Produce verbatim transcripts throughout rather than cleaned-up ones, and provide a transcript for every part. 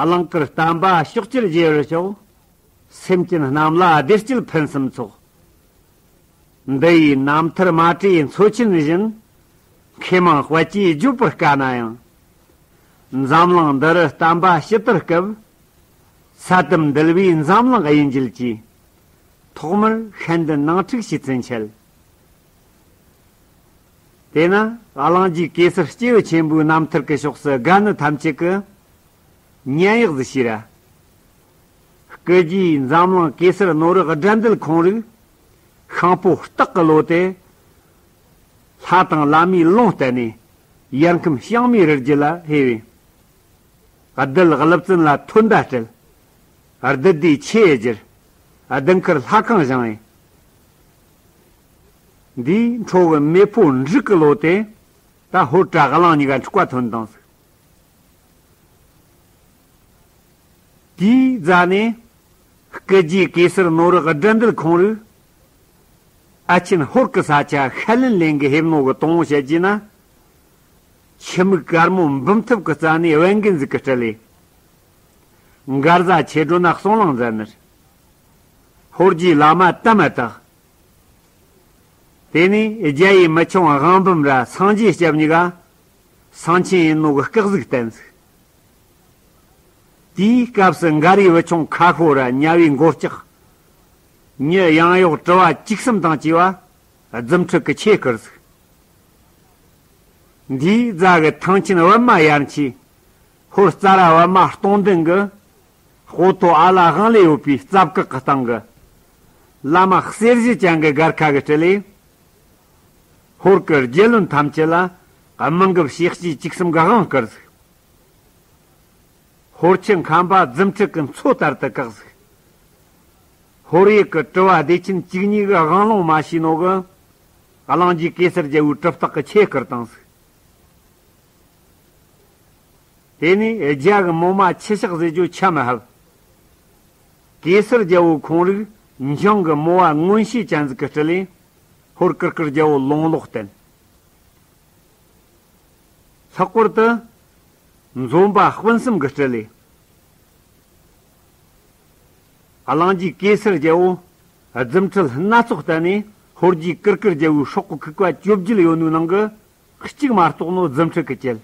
གླིང་དཀར་བསྟན་པ་ཕྱོགས་བཅུར་རྒྱས་པར་ཤོག། སེམས་ཅན་རྣམས་ལ་བདེ་སྐྱིད་ཕུན་སུམ་ཚོགས། འདི་ཡི་རྣམ་ཐར་མ་བྲིས་མཚོ་ཆེན་བཞིན། མཁས་མང་དཔལ་གྱིས་བརྗོད་པར་དཀའ་ན་ཡང་། འཛམ་གླིང་འདི་རུ་བསྟན་པ་ཕྱི་དར་སྐབས། ས་དམ་འདུལ་བའི་འཛམ་གླིང་དབྱིན་ཇི་ལྕི། ཐོག་མར་ཤེས་ལྡན་ནང་འཁྲུག་བྱེད་ཚུན་ཆད། དེས་ན་གླིང་རྗེ་གེ་སར་སྐྱེས་བུ་ཆེན་པོའི་རྣམ་ཐར་གྱི་ཕྱོགས་སུ་དགའ་ནི་ཐམས་ཅད་ཀྱིས་ཉན་གཡོག་ཟིག་བྱོས་ར། སྐུ་རྗེས་འཛམ་གླིང་གེ་སར་ནོར་བུ་དགྲ་འདུལ་ཁོང་རིག་ཤིང་ཕོ་སྟག་གི་ལོ་སྟེ། ལྷ་དང་བླ་མའི་ལུང་བསྟན་ནས་ཡར་ཁམས་ཞང་མའི་རི་རྒྱུད་ལ་ཕེབས་པས། བདུད་ཀླུ་བཙན་ལ་ཐོན་མདའ་སྤྲད། བདུད་སྡེ་ཆེ་བརྒྱུར། ལྡུན་མཁར་ལྷ་ཁང་བཞེངས་པས། འདིའི་འཕྲོ་བའི་མེ་ཕོ་འབྲུག་གི་ལོ་སྟེ། ད་ཧོར་དྲ་གླིང་གཉིས་ཀ་འཁྲུག་པ་ཐོན་དང་ཟིག། དེའི་རྗེས་ནས་སྐུ་རྗེ་གེ་སར་ནོར་བུ་དགྲ་འདུལ་ཁོང་རིག་ཨ་ཆེན་ཧོར་གྱི་ས་ཆ་ཤ་ལན་ལེན་གྱི་ཕེབས་ནོ་གི་དང་པོ་བཤད་རྒྱུ་ན། ཁྱི་མིག་དཀར་མོ་འབུམ་ཐུབ་ཀྱི་རྩ་ནས་བན་རྒན་ཟིག་གིས་སྤྲུལ་ལས། མགར་བཟའ་ཆེ་སྒྲོན་ན་གསང་ལང་མཛད་ནས། ཧོར་གྱི་བླ་མ་དམ་མ་བཏགས། དེ་ནས་རྒྱ་ཡི་མི་ཆུང་དབང་འབུམ་ར་སངས་རྒྱས་སྐྱབས་གཉིས་ཀ་སེང་ཆེན་ཡིན་ནོ་གི་སྐག་ཟིག་བསྟན་ཟིག། དེའི་སྐབས་སུ་མགར་ཡི་བུ་ཆུང་ཁ་ཤོ་ར་ཉ་བའི་མགོ་ལྕགས། མྱི་ཡང་གཡོག་གྲུ་པ་བཅུ་གསུམ་དང་བཅས་པ་རྫུ་འཕྲུལ་གྱི་ཆས་བསྐུར་ཟིག། འདིའི་རྗེས་ཀྱི་ཐང་ཆེན་པདྨ་ཡར་མཆོད། ཧོར་རྩ་ར་པདྨ་སྟོང་ལྡན་གྱི་སྤོ་ཐོ་ཨ་ལ་དབང་ལས་ཡོད་པའི་རྩ་བཀག་གི་སྟེང་གི་བླ་མ་གསེར་བཞི་ཅན་གྱི་སྒར་ཁ་གིས་སྤྲུལ་ལས། ཧོར་གྱི་རྒྱལ་བློན་ཐམས་ཅད་ལ་དམངས་ཀྱི་བྱས་རྗེས་བཅུ་གསུམ་གྱི་དབང་བསྐུར་ཟིག། ཧོར་ཆུ་ཁམས་པ་རྫུ་འཕྲུལ་གྱི་མཚོ་ལྟར་དུ་བཀག་ཟིག། ཧོར་ཡུལ་གྱི་གྲུ་པ་སྡེ་ཆེན་བཅུ་གཉིས་ཀྱིས་དབང་ལུང་མ་ཤེས་ནོ་གི་གླིང་རྗེ་གེ་སར་རྒྱལ་པོའི་གྲུབ་རྟགས་ཀྱི་ཆས་བསྐུར་བཏང་ཟིག། དེ་ནས་རྒྱ་གི་མོ་མ་ཁྱི་ཤག་ཟེར་རྒྱུ་ཆ་མི་ཧབ། གེ་སར་རྒྱལ་པོ་ཁོང་རིག་འཇང་གི་མོ་བ་མངོན་ཤེས་ཅན་ཟིག་གིས་སྤྲུལ་ལས། ཧོར་གུར་དཀར་རྒྱལ་པོ་ལོང་ལོག་བསྟན། ལྷག་པར་དུ། འཛོམས་པ་སྤུན་གསུམ་གྱིས་སྤྲུལ་ལས། གླིང་རྗེ་གེ་སར་རྒྱལ་པོ་རྫུ་འཕྲུལ་སྣ་ཚོགས་བསྟན་ནས་ཧོར་རྗེ་གུར་དཀར་རྒྱལ་པོའི་སྲོག་གི་ཁུག་པ་བཅོ་བརྒྱད་ཡོད་ནོའི་ནང་གི་གཅིག་མ་གཏོགས་ནོ་རྫུ་འཕྲུལ་གྱིས་བཅད།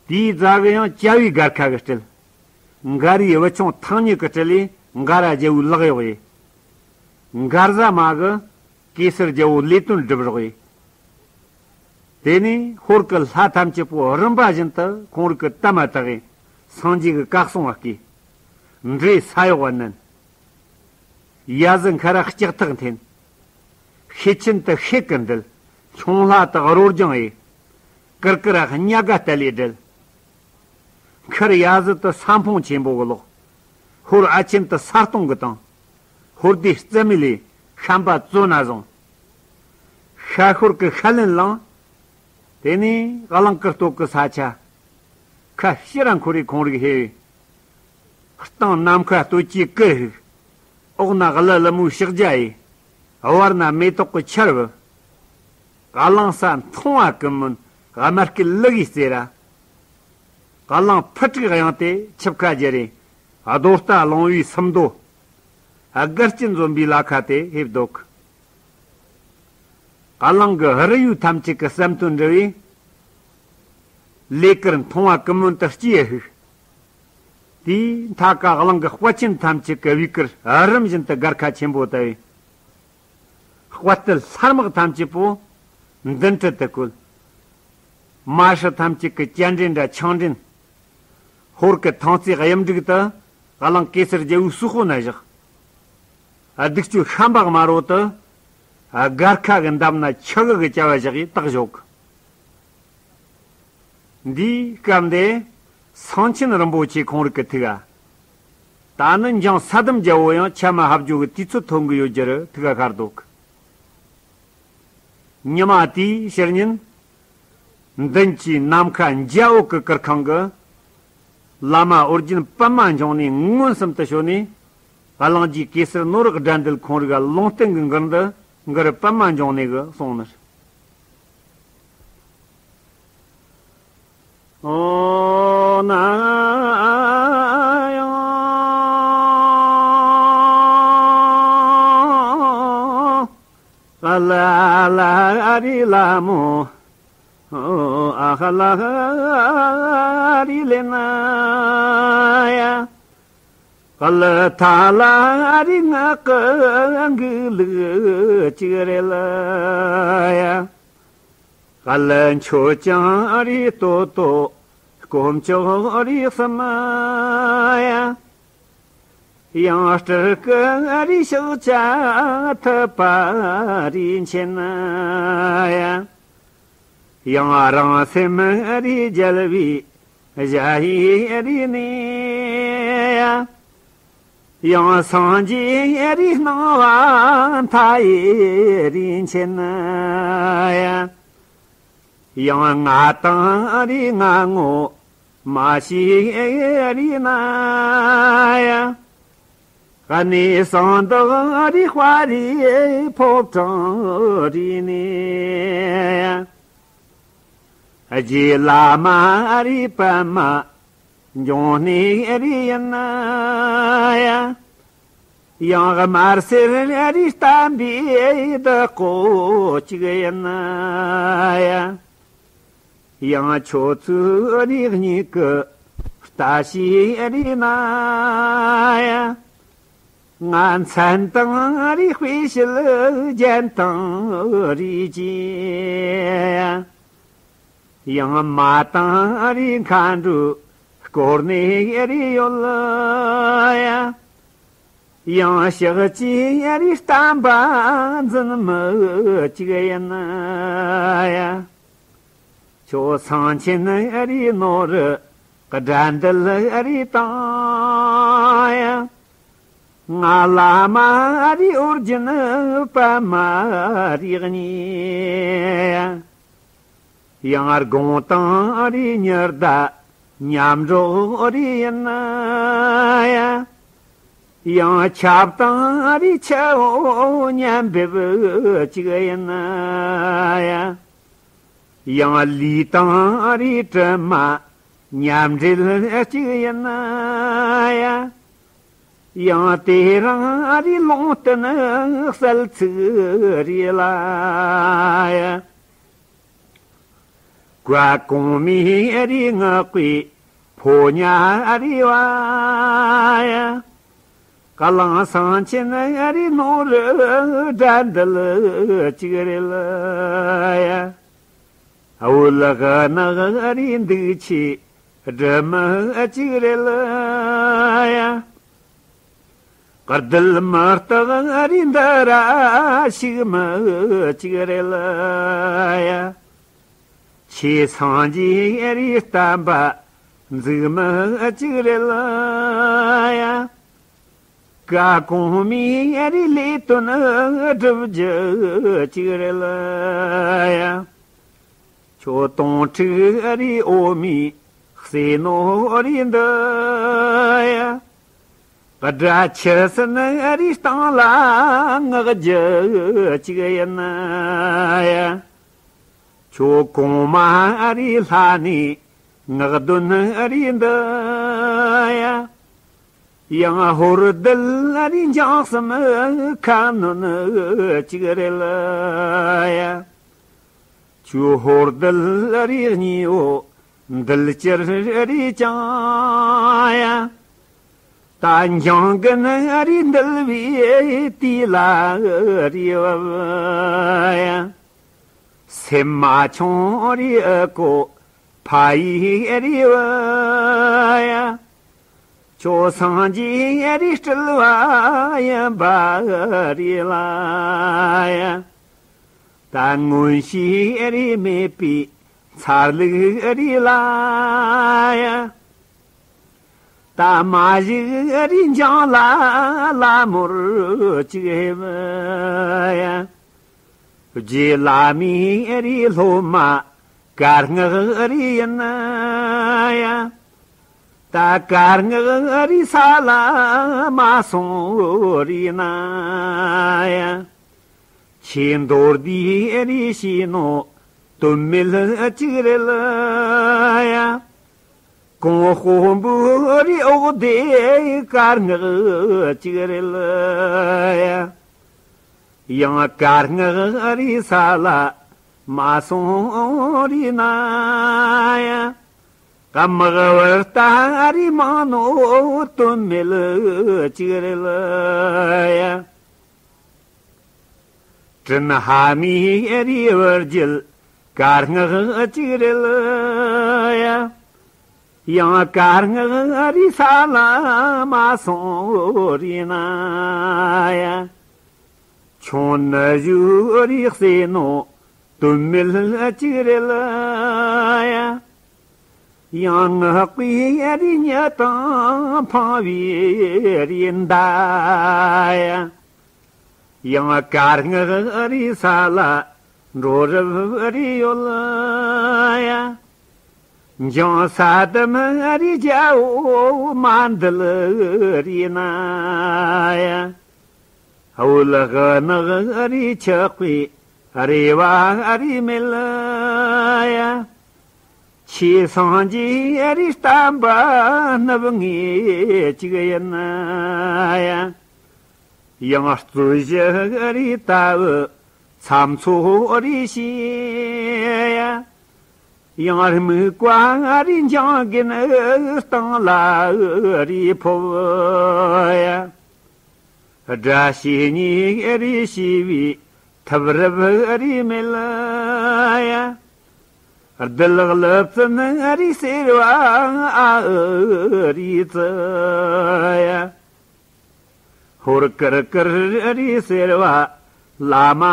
དེའི་རྗེས་ཀྱི་ཡང་ཅ་བའི་སྒར་ཁ་གིས་སྤྲུལ། མགར་ཡི་བུ་ཆུང་ཐང་ཉི་གིས་སྤྲུལ་ལས་མགར་ར་རྒྱལ་པོའི་ལག་གཡོག་ཡིན། མགར་བཟའ་མ་གིས་གེ་སར་རྒྱལ་པོ་ལས་དོན་སྒྲུབ་རོགས་ཡིན། དེ་ནས་ཧོར་གྱི་ལྷ་ཐམས་ཅད་པོ་རིམ་པ་བཞིན་དུ་ཁོང་རིག་གི་དམ་མ་བཏགས་ཡིན། སངས་རྒྱས་ཀྱི་བཀའ་གསུང་བ་བསྐུལ། འདྲེ་ས་གཡོག་པ་མནན། ཡ་ཟི་མཁར་ལྕགས་ཐག་འཐེན། ཤེད་ཆེན་དུ་ཤེད་ཀྱིས་འདུལ། ཁྱུང་ལྷ་དུ་རོ་རྒྱང་དབྱེ། གུར་དཀར་གཉའ་དགའ་སྟེ་ལས་སྒྲལ། མཁར་ཡ་ཟི་དུ་ས་འཕོང་ཆེན་པོ་གི་ལོག། ཧོར་ཨ་ཆེན་དུ་ས་སྟོང་གི་དང་། ཧོར་སྡེ་རྩི་མེད་ལས་ཤན་པ་བཙོན་ན་བཟུང་། ཤ་ཤོར་གྱི་ཤ་ལན་བླངས། དེ་ནས་གླིང་དཀར་སྟོད་ཀྱི་ས་ཆ་ཁ་ཕྱིར་ར་འཁོར་རེ་ཁོང་རིག་ཧེ་བས། སྟེང་ནམ་མཁའ་སྟོད་ཀྱི་སྐུ་ཧུག། འོག་ན་ཀླུ་ཀླུ་མོའི་ཕྱག་རྒྱ་ཡིས། བར་ན་མེ་ཏོག་གི་ཆར་བབས། གླིང་ས་མཐོང་བ་ཀུན་སྨོན་དམར་སྐད་ལུ་གིས་བརྩེ་ར། གླིང་ཕུ་དཀྲུག་གཡེང་སྟེ་ཆིབས་ཁ་བསྒྱུར་རེ། རྡོ་རྟ་ལོང་བའི་སུམ་མདོ། སྒར་གྱི་འཛོམས་པའི་ལ་ཁ་དེ་ཕེབས་འདུག། གླིང་གི་རི་ཡུལ་ཐམས་ཅད་ཀྱི་བསམ་དོན་འགྲུབ་པས། ལས་ཀར་མཐོང་བ་ཀུན་སྨོན་དུ་སྐྱེས་ཧུག། དེའི་མཐའ་ཀ་གླིང་གི་དཔའ་ཆེན་ཐམས་ཅད་ཀྱི་བུས་ཀར་རིམ་བཞིན་དུ་སྒར་ཁ་ཆེན་པོ་བཏབ་པས། དཔའ་རྟུལ་ལྷ་དམག་ཐམས་ཅད་པོ་མདུན་ཁྲིད་དུ་བཀོད། མ་ཧྲི་ཐམས་ཅད་ཀྱི་སྤྱན་འདྲེན་ར་ཆང་འདྲེན། ཧོར་གྱི་ཐང་རྩེ་གཡུ་འབྲུག་ཏུ་གླིང་གེ་སར་རྒྱལ་པོའི་གསོལ་ཁོ་ན་བཞག། སྡིག་སྤྱོད་ཤན་པ་དམར་པོ་དུ་སྒར་ཁ་གི་འདབས་ན་ཆུ་གི་གི་བྱ་བ་བཞག་ཡི་བཏགས་བཞག། འདིའི་སྐབས་འདི་སེང་ཆེན་རིན་པོ་ཆེ་ཁོང་རིག་གི་ཐུགས་ཀ། ད་ནི་འཇང་ས་དམ་རྒྱལ་པོ་ཡང་ཆ་མ་ཧབ་རྒྱུ་གི་དུས་ཚོད་ཐོན་གི་ཡོད་རྒྱུ་རུ་ཐུགས་ཀ་ཤར་འདུག། ཉི་མ་དེའི་ཕྱི་ཉིན། མདུན་གྱི་ནམ་མཁའ་འཇའ་འོད་ཀྱི་གུར་ཁང་གི་བླ་མ་ཨོ་རྒྱན་པདྨ་འབྱུང་གནས་མངོན་སུམ་དུ་བྱོན་ནས། གླིང་རྗེ་གེ་སར་ནོར་བུ་དགྲ་འདུལ་ཁོང་རིག་ལུང་བསྟན་གྱི་མགུར་འདི་མགུར་པདྨ་འབྱུང་གནས་ཀྱིས་གསུངས་ནས། ཨོ་ན། ལ་ལ་རི་ལ་མོ་ཨ་ཧ་ལ་རི་ལེ་ན་ཡ། ཀ་ལ་ཐ་ལ་རི་ང་ཀ་གི་ལུག་ཅིག་རེ་ལ་ཡ། ཀ་ལ་མཆོད་ཅང་རི་ཏོ་ཏོ་དཀོན་མཆོག་རི་སམ་ཡ། ཡང་སྤྲུལ་སྐུ་རི་ཤག་ཅ་ཐུབ་པ་རི་མཁྱེན་ཡ། ཡང་རང་སེམས་རི་རྒྱལ་བའི་ཞ་ཡི་རི་ནི་ཡ། ཡང་སངས་རྒྱས་རི་སྣང་བ་མཐའ་ཡི་རི་མཁྱེན་ཡ། ཡང་ང་དང་རི་ང་ངོ་མ་ཤི་རི་ན་ཡ། གནས་གསང་བདག་རི་དཔའ་རི་ཕོ་བྲང་རི་ནས། རྗེ་བླ་མ་རི་པདྨ་འབྱུང་གནས་རི་ཡིན་ཡ། ཡང་དམར་སེར་རི་བསྟན་པའི་བདག་པོ་གཅིག་ཡིན་ཡ། ཡང་ཁྱོད་ཚོའི་རིགས་གཉིས་ཀྱི་ལྟ་བྱེད་རེད་ན་ཡ། ང་མཚན་དང་རིགས་དཔེ་ཞིལ་རྒྱན་དང་རིགས་ཀྱི་ཡང་མ་དང་རིགས་མཁའ་འགྲོའི་སྐོར་ནས་རིགས་ཡོད་ཡ། ཡང་ཞག་ཅིག་རི་བསྟན་པ་འཛིན་མི་གཅིག་ཡིན་ཡ། ཁྱོད་སངས་ཆེན་རི་ནོར་དགྲ་འདུལ་རི་དང་ཡ། ང་བླ་མ་རི་ཨོ་རྒྱན་པདྨ་རི་གཉིས་ཡ། ཡང་དགོངས་དང་རི་ཉི་ཟླ་མཉམ་འགྲོགས་རི་ཡིན་ཡ། ཡང་ཆབ་དང་རི་ཆུ་བོ་མཉམ་འབེབས་གཅིག་ཡིན་ཡ། ཡང་ལུས་དང་རི་གྲིབ་མ་མཉམ་འབྲེལ་གཅིག་ཡིན་ཡ། ཡང་དེ་རིང་རི་ལུང་བསྟན་གསལ་ཚིག་རེད་ལ་ཡ། བཀའ་གོང་མའི་རི་ངག་པའི་ཕོ་ཉ་རི་བ་ཡ། བཀའ་གླང་སངས་ཆེན་རི་ནོར་དགྲ་འདུལ་གཅིག་རེད་ལ་ཡ། འོད་ལག་ནག་རི་འདུག་ཆེ་སྒྲིབ་མི་གཅིག་རེད་ལ་ཡ། རྡུལ་མི་རྟག་རི་འདི་ར་ཞིག་མི་གཅིག་རེད་ལ་ཡ། ཆེ་སངས་རྒྱས་རི་བསྟན་པ་འཛུགས་མི་གཅིག་རེད་ལ་ཡ། བཀའ་གོང་མའི་རི་ལས་དོན་སྒྲུབ་རྒྱུ་གཅིག་རེད་ལ་ཡ། ཁྱོད་དོང་ཁྲིག་རི་འོ་མའི་ཟས་ནོར་རི་འདི་ཡ། དགྲ་ཆུ་སྲིན་རི་སྟེང་ལ་མངགས་རྒྱུ་གཅིག་ཡིན་ཡ། ཁྱོད་གོང་མ་རི་ལྷ་ནས་ངག་འདོན་རི་འདི་ཡ། ཡང་ཧོར་རྡུལ་རི་འཇང་གསུམ་ཁ་གནོན་གཅིག་རེད་ལ་ཡ། ཁྱོད་ཧོར་རྡུལ་རི་གཉིས་པོ་འདུལ་སྤྱིར་རི་ཀྱང་ཡ། ད་འཇང་དགུན་རི་འདུལ་བའི་དུས་ལ་རི་བབ་ཡ། སེམས་མ་ཆུང་རི་ཨ་ཀོ་ཕ་ཡི་རི་བ་ཡ། ཁྱོད་སངས་རྒྱས་རི་སྤྲུལ་བ་ཡིན་པ་རི་ལ་ཡ། ད་མངོན་ཤེས་རི་མེད་པའི་མཚར་ལུགས་རི་ལ་ཡ། ད་མ་གཞི་རི་འཇང་ལ་ལ་མོར་གཅིག་ཧེ་བ་ཡ། རྗེ་བླ་མའི་རི་སློབ་མ་དཀར་ངག་རི་ཡིན་ཡ། ད་དཀར་ངག་རི་ས་ལ་མ་སོང་རི་ན་ཡ། ཆེ་མདོར་བསྡུས་རི་ཞེས་ནོ་དོན་མེད་གཅིག་རེད་ལ་ཡ། གོང་དཔོན་པོའི་རི་འོག་དེ་དཀར་ངག་གཅིག་རེད་ལ་ཡ། ཡང་དཀར་ངག་རི་ས་ལ་མ་སོང་རི་ན་ཡ། དམག་བར་ལྟ་རི་མང་ནོ་དོན་མེད་ཅིག་རེད་ཡ། དྲིན་ཧ་མི་རི་བར་བརྒྱུད་དཀར་ངག་ཅིག་རེད་ཡ། ཡང་དཀར་ངག་རི་ས་ལ་མ་སོང་རི་ན་ཡ། ཁྱོད་ནི་བཞུགས་རི་སེ་ནོ་དོན་མེད་ཅིག་རེད་ཡ། ཡང་ངག་པའི་རི་ཉི་དང་འཕང་བའི་རི་མདའ་ཡ། ཡང་དཀར་ངག་རི་ས་ལ་འགྲོ་རབས་རི་ཡོད་ཡ། འཇང་ས་དམ་རི་རྒྱལ་བོ་མ་འདུལ་རི་ན་ཡ། བོད་གནག་རི་ཆགས་པའི་རེ་བ་རི་མེད་ཡ། ཆོས་སངས་རྒྱས་རི་བསྟན་པ་ནུབ་ངེས་ཅིག་ཡིན་ཡ། ཡང་རྩོད་གཞི་རི་ལྟ་བུ་མཚམས་ཚོ་རི་ཞེས་ཡ། ཡང་རྨིག་པ་རི་འཇང་གིན་སྟེང་ལ་རི་ཕོབ་ཡ། དགྲ་བྱེད་ཉེས་རི་ཞེས་པའི་ཐབས་རབ་རི་མེད་ཡ། བདུད་ཀླུ་བཙན་རི་ཟེར་བ་ཨ་ཨུ་རི་ཙི་ཡ། ཧོར་ཀིར་ཀིར་རི་ཟེར་བ་བླ་མ་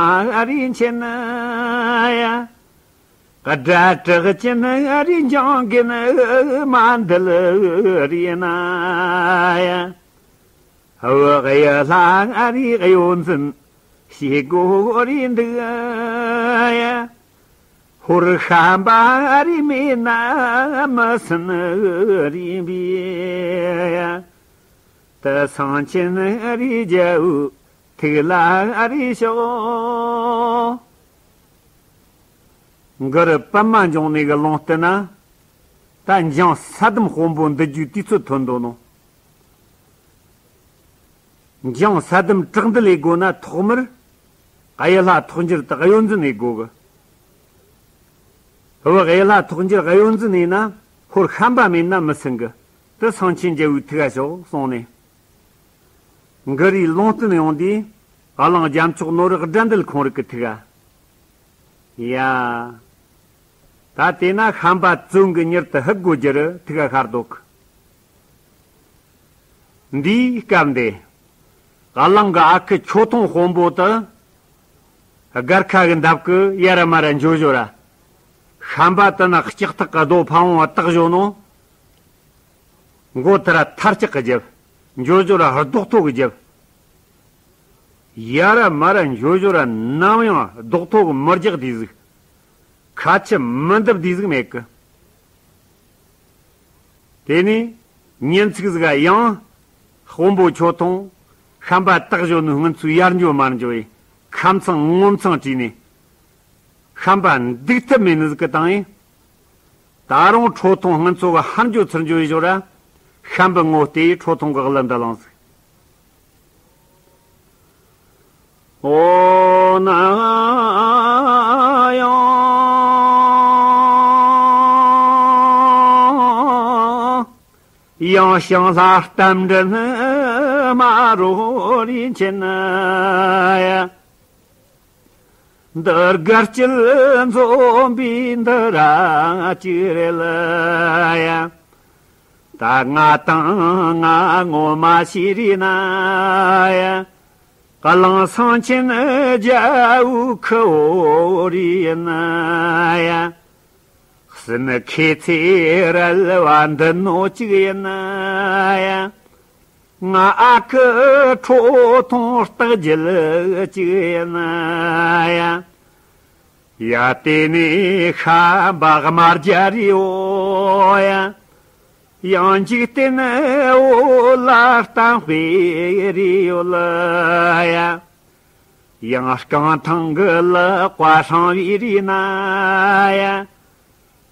རི་ཆེན་ཡ། དགྲ་གྲགས་ཅན་རི་འཇང་གིན་མ་འདུལ་རི་ན་ཡ། བུ་གཡུ་ལྷ་རི་གཡོ་འཛིན་བྱེད་སྒོ་རི་འདུག་ཡ། ཧོར་ཤམ་པ་རི་མེད་ན་མི་སྲིན་རི་འབུད་ཡ། དེ་སང་ཆེན་རི་རྒྱལ་བོའི་ཐུགས་ལ་རི་ཤོག། གུ་རུ་པདྨ་འབྱུང་གནས་ཀྱི་ལུང་བསྟན་ན། ད་འཇང་ས་དམ་དཔོན་པོ་འདུལ་རྒྱུའི་དུས་ཚོད་ཐོན་འདུག་ནོ། འཇང་ས་དམ་དྲག་འདུལ་ལས་དགོས་ན་ཐོག་མར་གཡུ་ལྷ་ཐོག་འགྱུར་དེ་གཡོ་འཛིན་ནས་དགོས་གི། བུ་གཡུ་ལྷ་ཐོག་འགྱུར་གཡོ་འཛིན་ནས་ན་ཧོར་ཤམ་པ་མེད་ན་མི་སྲིན་གི། དེ་སང་ཆེན་རྒྱལ་བོའི་ཐུགས་ཀ་ཤོག་གསུངས་ནས། གུ་རུའི་ལུང་བསྟན་ཡོང་དུས་གླང་རྒྱལ་མཆོག་ནོར་བུ་དགྲ་འདུལ་ཁོང་རིག་གི་ཐུགས་ཀ། ཡ། ད་དེ་ན་ཤམ་པ་བཙོན་གྱི་མྱུར་དུ་ཕུད་དགོས་རྒྱུ་རུ་ཐུགས་ཀ་ཤར་འདུག། འདིའི་སྐབས་འདི། གླང་གི་ཨ་ཁུ་ཆོས་ཐོང་དཔོན་པོ་དེ། སྒར་ཁ་གི་འདབས་ཀྱི་ཡ་ར་མ་ར་འཇོ་ཞོ་ར། ཤམ་པ་དེ་ན་ལྕགས་ཐག་གི་རྡོ་ཕ་བོང་བ་བཏགས་ཞོ་ནོ། མགོ་དེ་ར་ཐར་ལྕག་གི་རྒྱབ། འཇོ་ཞོ་ར་རྡོག་ཐོ་གི་རྒྱབ། ཡ་ར་མ་ར་འཇོ་ཞོ་ར་ནམ་ཡང་རྡོག་ཐོ་གི་མི་རྒྱག་དུས་ཟིག། ཁ་ཆུ་མི་འདུབ་དུས་ཟིག་མེད་གི། དེ་ནས་ཉིན་ཚིག་ཟིག་ག་ཡང་དཔོན་པོ་ཆོས་ཐོང་ཤམ་པ་བཏགས་ཞོ་ནོ་སྔུན་ཚུ་ཡར་འཇོ་མར་འཇོ་ཡི་ཁམ་ཚང་ངོ་མཚང་བྲིས་ནས། ཤམ་པ་འདུག་ཐབས་མེད་ནི་ཟིག་གི་བཏང་ཡིན། ད་རུང་ཁྲོ་ཐུང་སྔོན་ཚོ་གི་ཧར་འཇོ་ཚུར་འཇོ་ཡི་ཞོར་ར། ཤམ་པའི་ངོ་སྟེ་ཁྲོ་ཐུང་གི་གླུ་འདི་བླངས་ཟིག། འོ་ན་ཡང་། ཡང་ཞིང་ལྷ་རྟ་མགྲིན་མ་རོ་རིན་ཆེན་ཡ། འདི་དགའ་སྐྱིད་འཛོམས་པའི་འདི་ར་ཅི་རེད་ལ་ཡ། ད་ང་དང་ང་ངོ་མ་ཤེས་རེད་ན་ཡ། གླང་སེང་ཆེན་རྒྱལ་བོའི་ཁུ་བོ་རེད་ན་ཡ། སྲིན་ཁེ་ཚེ་རལ་བ་འདི་ནོ་གཅིག་ཡིན་ན་ཡ། ང་ཨ་ཁུ་ཁྲོ་ཐུང་རྟགས་བརྒྱད་ཅིག་ཡིན་ན་ཡ། ཡ་དེ་ནས་ཤམ་པ་དམར་རྒྱ་རིའོ་ཡ། ཡང་འཇིག་རྟེན་འོ་ལ་གཏམ་དཔེ་རེ་ཡོད་ལ་ཡ། ཡང་རྐང་ཐང་གི་ལག་པ་སྲང་བའི་རིགས་ན་ཡ།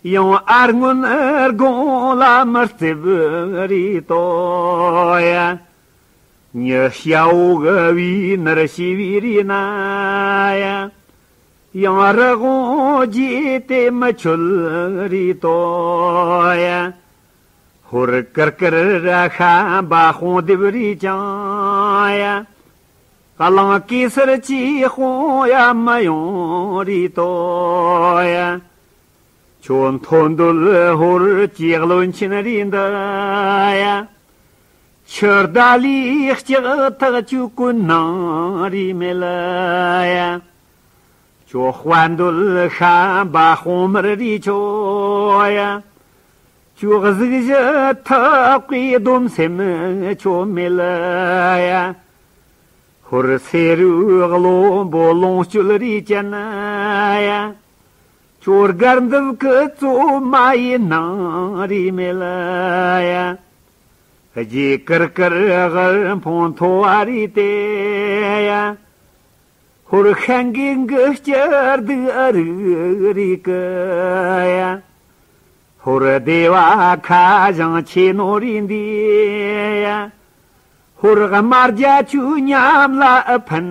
ཡང་ཨར་སྔོན་དགོང་ལ་མི་རྩེབ་རིགས་དོ་ཡ། ཉི་ཤ་འོག་བའི་ནར་ཤི་བའི་རི་ན་ཡ། ཡང་རི་བོང་རྗེས་དེ་མི་ཆོད་རི་དོ་ཡ། ཧོར་ཀིར་ཀིར་ར་ཤམ་པ་དཔུང་སྡེབ་རི་ཅང་ཡ། གླང་གེ་སར་གྱི་དཔུང་ཡ་མི་ཡོང་རི་དོ་ཡ། ཁྱོད་མཐོ་འདོད་ཧོར་གྱི་བློན་ཆེན་རེད་འདི་ཡ། ཕྱི་ཟླ་ལས་ལྕགས་ཐག་ཆོད་གོ་ནང་རེད་མེད་ཡ། ཁྱོད་དཔའ་འདོད་ཤམ་པ་དཔུང་དམར་རེད་ཁྱོད་ཡ། ཁྱོད་གཟུགས་གཞི་ཐག་པའི་སྡོམ་སེམས་ཁྱོད་མེད་ཡ། ཧོར་སེ་རུ་བློན་པོ་ལོངས་སྤྱོད་རེད་ཅན་ཡ། ཁྱོད་སྒར་འདབས་ཀྱི་གཙོ་མ་ཡི་ནང་རེད་མེད་ཡ། རྗེ་ཀིར་ཀིར་དབུལ་ཕོངས་མཐོ་བ་རེད་དེ་ཡ། ཧོར་ཤན་གི་གི་སྐྱིད་སྡུག་རིག་རིག་གི་ཡ། ཧོར་སྡེ་བ་ཁ་བྱང་ཆེ་ནོ་རེད་འདི་ཡ། ཧོར་དམར་རྒྱ་ཆུ་ཉམས་ལ་ཕན་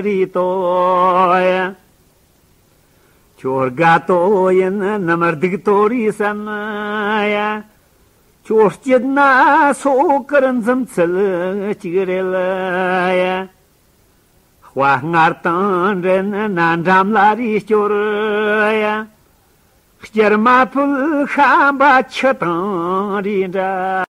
རེད་དོ་ཡ། ཁྱོད་དགའ་ཏོ་ཡིན་ནམ་སྡུག་ཏོ་རེད་བསམ་ཡ། ཁྱོད་སྐྱིད་ན་སོ་དཀར་འཛུམ་ཚིལ་གཅིག་རེད་ཡ། དཔའ་ངར་དང་འགྲན་ན་འགྲམ་ལ་རེ་སྐྱོར་ཡ། སྐྱར་མ་ཕུལ་ཤམ་པ་ཁྱི་དང་རེ་འདྲ།